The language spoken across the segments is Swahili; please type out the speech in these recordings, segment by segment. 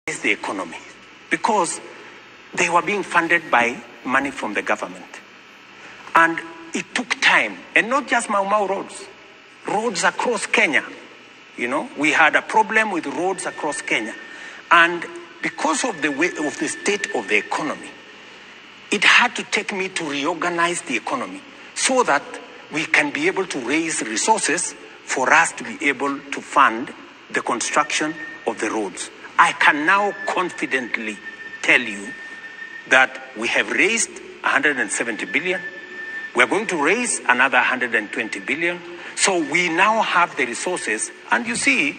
The economy because they were being funded by money from the government. And it took time, and not just Mau Mau roads, roads across Kenya. We had a problem with roads across Kenya. And because of the way of the state of the economy, it had to take me to reorganize the economy so that we can be able to raise resources for us to be able to fund the construction of the roads. I can now confidently tell you that we have raised 170 billion. We are going to raise another 120 billion. So we now have the resources. And you see,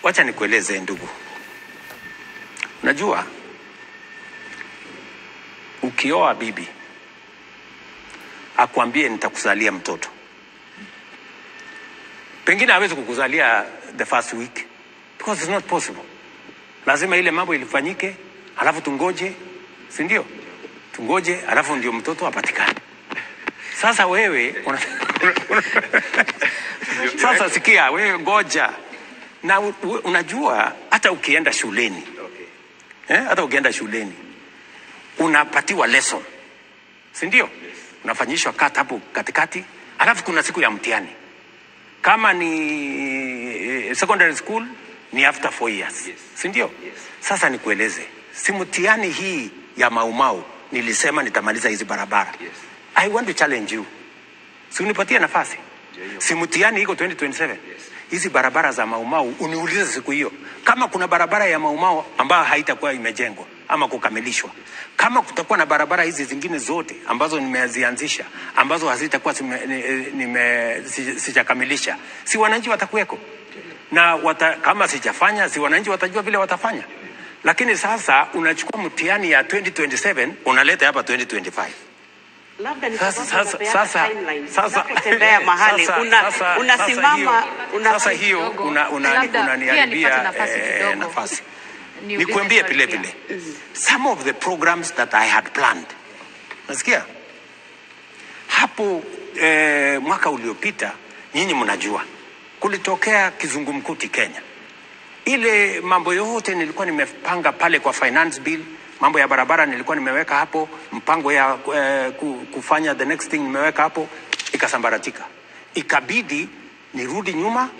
wacha nikueleze ndugu. Unajua, ukioa bibi, akwambie nitakuzalia mtoto. Pengine hawezi kukuzalia the first week because it's not possible. Lazima ile mambo ilifanyike, halafu tungoje, si ndio? Tungoje, halafu ndio mtoto apatikane. Sasa wewe sasa sikia, wewe ngoja. Na unajua hata ukienda shuleni. Hata ukienda shuleni unapatiwa lesson. Si ndio? Yes. Unafanyishwa kata hapo katikati, halafu kuna siku ya mtihani. Kama ni secondary school ni after 4 years. Yes. Si ndio? Yes. Sasa nikueleze, si mtihani hii ya Mau Mau nilisema nitamaliza hizi barabara. Yes. I want to challenge you. Si unipatie nafasi. Ndio. Si mtihani iko 2027. Yes. Hizi barabara za Mau Mau uniulize siku hiyo kama kuna barabara ya Mau Mau ambayo haitakuwa imejengwa ama kukamilishwa. Kama kutakuwa na barabara hizi zingine zote ambazo nimezianzisha ambazo hazitakuwa sijakamilisha, si wananchi watakuweko? Na kama sijafanya, si wananchi watajua vile watafanya. Lakini sasa unachukua mtihani ya 2027 unaleta hapa 2025. Labda ni Sasa, sababu sasa, unapeana sasa, timeline. sasa, Unapotembea mahali, sasa, sasa, unasimama, sasa hiyo Kidogo. Labda pia unaniharibia, nipate nafasi kidogo. nafasi. Niulize Nikuambie swali vile pia. Vile. Some of the programs that I had planned. Nasikia? Hapo mwaka uliopita nyinyi mnajua kulitokea kizungumkuti Kenya. Ile mambo yote nilikuwa nimepanga pale kwa finance bill, mambo ya barabara nilikuwa nimeweka hapo, mpango ya kufanya the next thing nimeweka hapo, ikasambaratika. Ikabidi nirudi nyuma,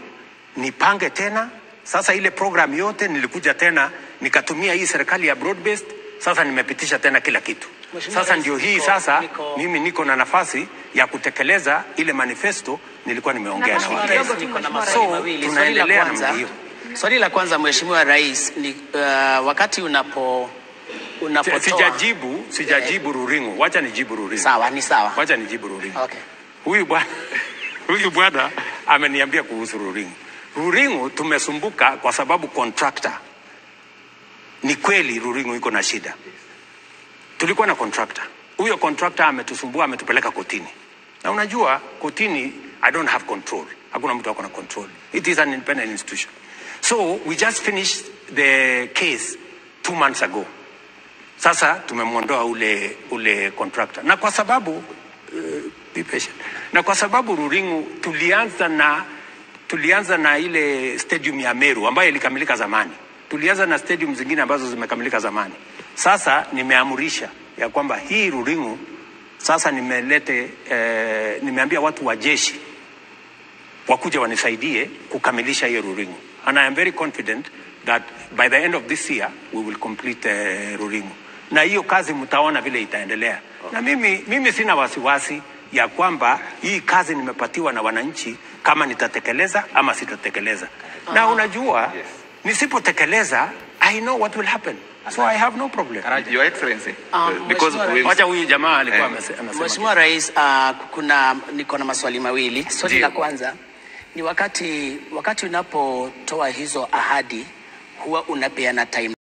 nipange tena. Sasa ile program yote nilikuja tena nikatumia hii serikali ya broad based, sasa nimepitisha tena kila kitu. Mheshimiwa Sasa Rais, ndio hii sasa mimi niko na nafasi ya kutekeleza ile manifesto nilikuwa nimeongea na Nafasi Wakenya. kidogo tu, Niko na Mheshimiwa maswali Rais. mawili. So, Swali la tunaendelea kwanza, namna hiyo. swali la kwanza Mheshimiwa Rais ni wakati unapotoa Sijajibu Ruringu. Wacha nijibu Ruringu. Sawa, ni sawa. Wacha nijibu Ruringu. Okay. Huyu bwana ameniambia kuhusu Ruringu. Ruringu tumesumbuka kwa sababu contractor. Ni kweli Ruringu iko na shida. Tulikuwa na contractor. Huyo contractor ametusumbua, ametupeleka kotini. Na unajua kotini I don't have control. Hakuna mtu ako na control. It is an independent institution. So we just finished the case 2 months ago. Sasa tumemwondoa ule contractor. Na kwa sababu be patient. Na kwa sababu Ruringu tulianza na ile stadium ya Meru ambayo ilikamilika zamani. Tulianza na stadium zingine ambazo zimekamilika zamani. Sasa nimeamurisha ya kwamba hii Ruringu sasa nimeambia watu wa jeshi wakuja wanisaidie kukamilisha hiyo Ruringu. And I am very confident that by the end of this year we will complete Ruringu. Na hiyo kazi mtaona vile itaendelea. Na mimi sina wasiwasi ya kwamba hii kazi nimepatiwa na wananchi kama nitatekeleza ama sitatekeleza. Na unajua, nisipotekeleza, I know what will happen. So I have no problem. Your Excellency, because Mheshimiwa we've Wacha huyu jamaa alikuwa anasema. Mheshimiwa Rais, niko na maswali mawili. Swali Ndio. la kwanza ni wakati unapotoa hizo ahadi huwa unapeana time